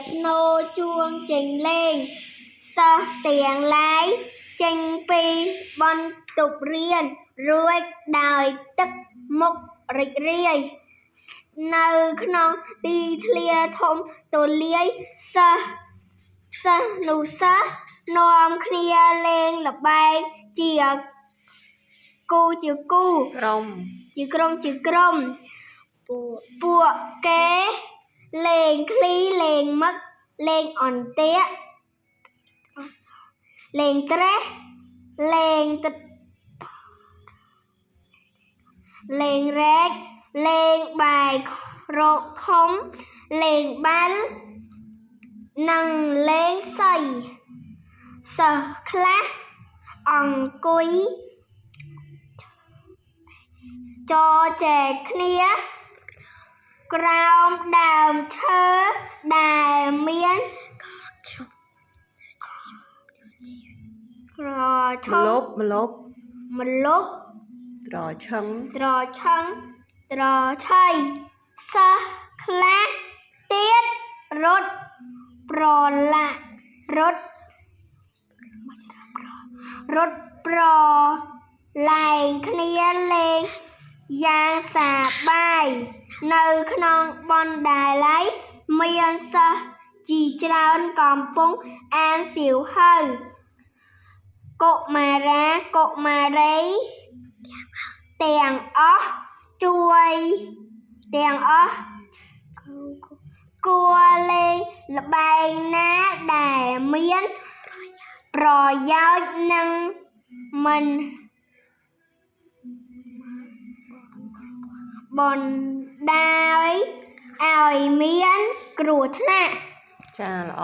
ស្នូជួងចេញលេងសិស្សទាំងឡាយចេញពីបន្ទប់រៀនរួចដោយទឹកមុខរីករាយនៅក្នុងទីធ្លាធំទូលាយសិស្សសិស្សនោះសិស្សនាំគ្នាលេងល្បែងជាគូជាគូ ក្រុម ជាក្រុមជាក្រុម ពួក ពួកគេលេងឃ្លីលេងមឹកលេងអន្ទាក់លេងត្រេះលេងទឹកលេងរែកលេងបាយរកខុំលេងបាល់និងលេងសីសិស្សខ្លះអង្គុយចរចែកគ្នា ក្រោមដើមឈើដែលមានក្រឈ ម្ល ុំ ប់ម្លប់ ម្លប់ ត្រឈឹង ត្រឆឹងត្រឆៃសិស្សខ្លះទៀតរត់ប្រឡាក់រត់រត់ប្រឡែងគ្នាលេងយ៉ាងសាបាយនៅក្នុងបណ្ដាល័យមានសិស្សជាច្រើនកំពុងអានសៀវភៅកុមារាកុមារី ទាំងអស់ជួយទាំងអស់គួរលេងល្បែងណាដែលមានប្រយោជន៍និងមិនបណ្ដាលឲ្យមានគ្រោះថ្នាក់ ចាល្អ